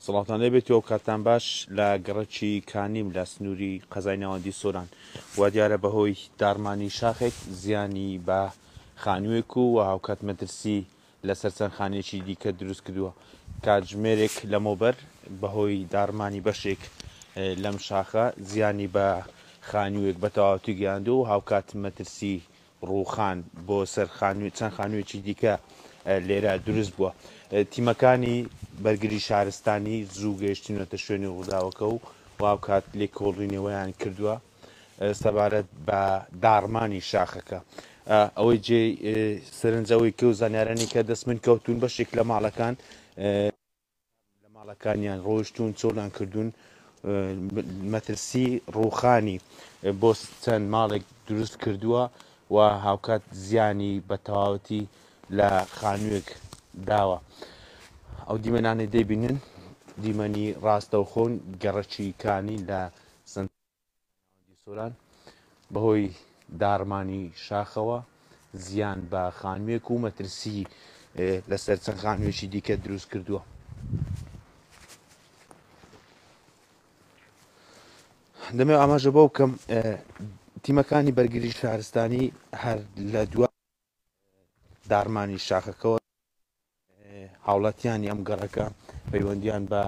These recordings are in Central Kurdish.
سڵاوتان لێبێت و کاتتان باش لە گەڕەکی کانیم لە سنووری قەزای ناوەندی سۆران وا دیارە بەهۆی داڕمانی شاخێک زیانی بە خانووێک و و هاوکات مەترسی لەسەر چەند خانێکی دیکە دروست کردووە کاتژمێرێک لەمەوبەر بەهۆی داڕمانی بەشێک لەم شاخە زیانی بە خانووێک بە تەواوەتی گەیاندووە و هاوکات مەترسی ڕووخان بۆ سەر چەند خانوویەکی دیکە لێرە دروست بووە. تیمەکانی بەرگری شارستانی زوو گەیشتونەتە شوێنی ڕووداوەکە و هاوکات لێکۆڵینەوەیان کردووە سەبارەت بە داڕمانی شاخەکە. ئەوەی جێی سەرنجە ئەوەی کە و زانیارانی کە دەست من کەوتوون بەشێک لە ماڵەکان لە ماڵەکانیان ڕۆیشتوون چۆڵیان کردوون مەترسی ڕووخانی بۆ چەند ماڵێک دروست کردووە و هاوکات زیانی بە تەواوەتی لە خانوویەک داوە. ئەو دیمەنانەی دەیبینن دیمەنی ڕاستەوخۆن گەڕەکی کانی لە ناوەندی سۆران بەهۆی داڕمانی شاخەوە زیان بە خانوویەک و مەترسی لەسەر چەند خانوویەکی دیکە دروست کردووە. دەمێ ئاماژە بەو بکەم تیمەکانی بەرگری شارستانی هەر لە دوا داڕمانی شاخەکەەوە هاوڵاتیانی ئەم گەڕەکە پەیوەندیان بە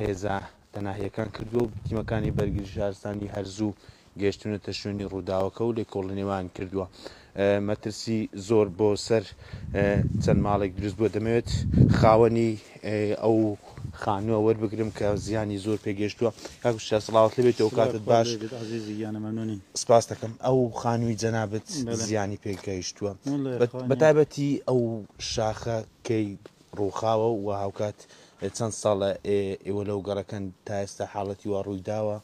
هێزە تەناهیەکان کردووە و تیمەکانی بەرگری شارستانی هەر زوو گەیشتونەتە شوێنی ڕووداوەکە و لێکۆڵینەوەیان کردووە. مەترسی زۆر بۆ سەر چەند ماڵێک دروست بووە دەمەوێت خاوەنی ئەو خانووە وەربگرم کە زیانی زۆر پێگەشتووە کاک وشتیا سڵاوت لێبێت و کاتت باش سپاس دەکەم ئەو خانووی جەنابت زیانی پێگەیشتووە بەتایبەتی ئەو شاخە کەی ڕووخاوە و هاوکات چەند ساڵە ئێوە لەو گەڕەکەن تا ئێستا حاڵەتی وا ڕووی داوە؟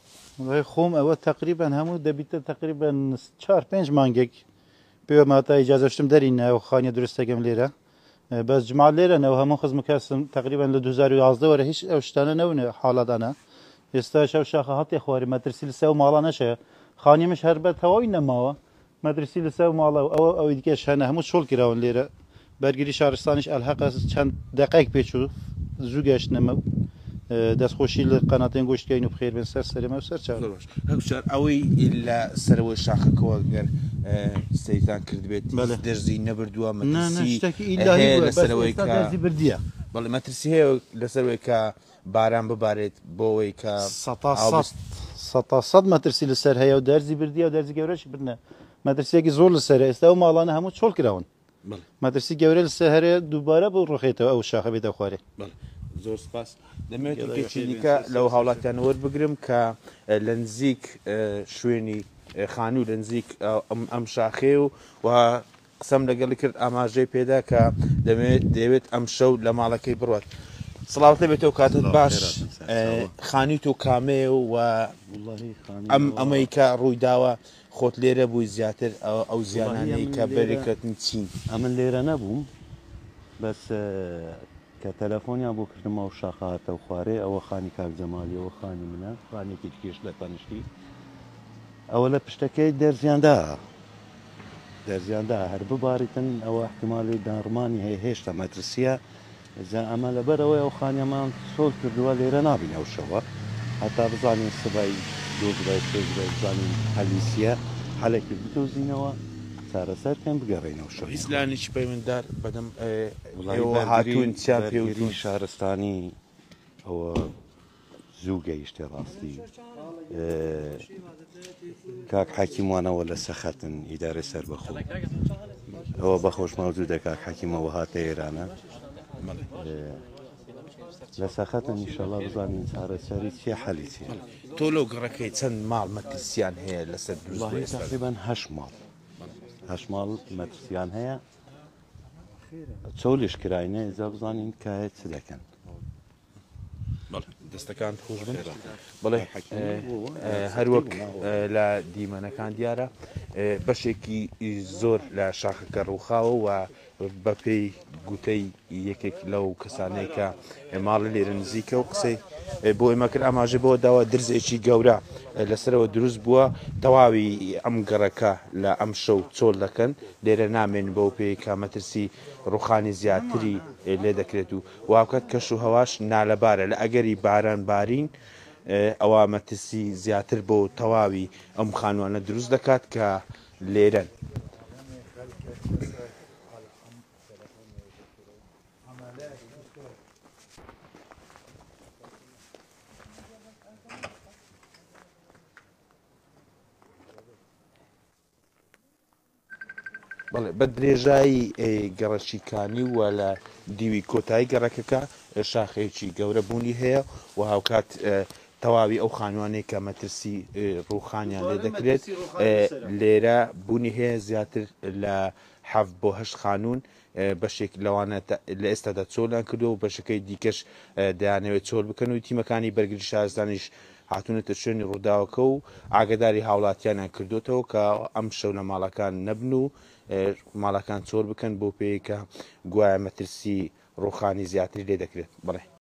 خۆم ئەوە تقریبان هەموو دەبیتە تقریبان چار پێنج مانگێک پێوە تا ئیجازەشتم دەری ناو خانیە دروستەکەم لێرە بەس جماعت لێرە نەو هەموو خزم کەسم تقریبا لە 2011 وەرە هیچ ئەو شتانە نەون حاڵەتانە ئێستا شەو شاخە هەڵتێ خوارێ مەترسی لەسەر ئەو ماڵانەش هەیە خانیمش هەر بە تەواوی نەماوە مەترسی لەسەر ئەو ماڵە و ئەوە ئەوی دیکەش هەنە هەموو چۆڵ کراون لێرە بەرگری شارستانیش ئەلهەقە چەند دەقەیەک پێچوو زوو گەشتنەمە و دەستخۆشی لە قەناتێن گۆشت کەین و بخێر بن سەر سەرمە و سەر چاو. زۆر باش کاک وشیار ئەوەی لە سەرەوەی شاخەکەوە گەر سەیرتان کردبێت بەڵێ. دەرزی نەبردووە نا نا مەترسی شتێکی ئیلاهی هەیە بووە بەس لەسەرەوەی ئێستا کە دەرزی بردیە. بەڵێ مەترسی هەیە لەسەرەوەی کە باران ببارێت بۆ ئەوەی کە سەتا ئاو سەد بست. سەتا سەد مەترسی لەسەر هەیە و دەرزی بردیە و دەرزی گەورەشی بردنە مەترسیەکی زۆر لەسەرە ئێستا ئەو ماڵانە هەموو چۆڵ کراون. مەترسی گەورە لەسەر هەرێ دووبارە بڕوخێتەوە ئەو شاخە بێتە خوارێ. بەڵێ زۆر سپاس. دەمەوێت یەکێکی دیکە لەو هاوڵاتیانە وەربگرم کە لە نزیک شوێنی خانوو لە نزیک ئەم شاخەیە و و قسەم لەگەڵی کرد ئاماژەی پێدا کە دەمەوێت دەیەوێت ئەم شەو لە ماڵەکەی بڕوات. سڵاوت لێبێتەوە کاتت باش خانووی تۆ کامەیە و ئەم ئەمەی کە ڕووی داوە خۆت لێرە بووی زیاتر ئەو زیانانەی کە بەرکەتن چین؟ ئەمن لێرە نەبووم بەس کە تەلەفۆنیان بۆ کردم ئەو شاخە هاتەو خوارێ ئەوە خانی کاک جەمالی ئەوە خانی منە خانێکی دیکەش لە تەنیشتی ئەوە لە پشتەکەی دەرزیان دا دەرزیان دا هەر بباریتن ئەوە احتمالی داڕمانی هەیە هێشتا مەترسیە جا ئەمە لەبەر ئەوەی ئەو خانیەمان چۆل کردووە لێرە نابین ئەو شەوە هەتا بزانین سبەی دووزبەی سێزبەی بزانین حەلی چیە حەلێکی بدۆزینەوە چارەسەر کەین بگەڕێینەوە شوێنی هیچ خۆمان. لایەنێکی پەیوەنددار بەدەم وەڵایی ئێوە بەرگری هاتوون چیان پێ بەرگری وتوون؟ شارستانی ئەوە زوو گەیشتێ ڕاستی کاک حەکیم وانەوە لە سەخەتن ئیدارەی سەربەخۆ ئەوە بەخۆش مەوجودە کاک حەکیمەوە هاتە ئێرانە لە سەخەتن ئیشەڵا بزانین چارەسەری چیە حەلی چیە. تۆ لەو گەڕەکەی چەند ماڵ مەترسیان هەیە لەسەر دروست بووە وەڵاهی ئێستا؟ تەقریبەن هەشت ماڵ هەشت ماڵ مەترسیان هەیە چۆلیش کراینە ئێجا بزانین کایە چ دەکەن. بەڵێ دەستەکانت خۆش بن. بەڵێ هەروەک لە دیمەنەکان دیارە بەشێکی زۆر لە شاخەکە ڕووخاوە و بەپێی گوتەی یەکێک لەو کەسانەی کە ماڵی لێرە نزیکە و قسەی بۆ ئێمە کرد ئاماژە بۆ داوە درزێکی گەورە لەسەرەوە دروست بووە، تەواوی ئەم گەڕەکە لە ئەمشەو چۆل دەکەن، لێرە نامێنن بەو پێیەی کە مەترسی ڕووخانی زیاتری لێ دەکرێت و هاوکات کەش و هەواش نالەبارە لە ئەگەری باران بارین ئەوا مەترسی زیاتر بۆ تەواوی ئەم خانووانە دروست دەکات کە لێرەن. بەڵێ بە درێژایی گەڕەکی کانی و لە دیوی کۆتایی گەڕەکەکە شاخێکی گەورە بوونی هەیە و هاوکات تەواوی ئەو خانوانەی کە مەترسی ڕووخانیان لێ دەکرێت لێرە بوونی هەیە زیاتر لە حەفت بۆ هەشت خانوون بەشێک لەوانە لە ئێستادا چۆلیان کردووە و بەشەکەی دیکەش دەیانەوێت چۆل بکەن و تیمەکانی بەرگری شارستانیش هاتوونەتە شوێنی ڕووداوەکە و ئاگداری هاوڵاتیانیان کردوتەوە کە ئەم شەو لە ماڵەکان نەبن و ماڵەکان چۆل بکەن بۆ پێی کە گوایە مەترسی ڕوخانی زیاتری لێ دەکرێت. بەڵێ.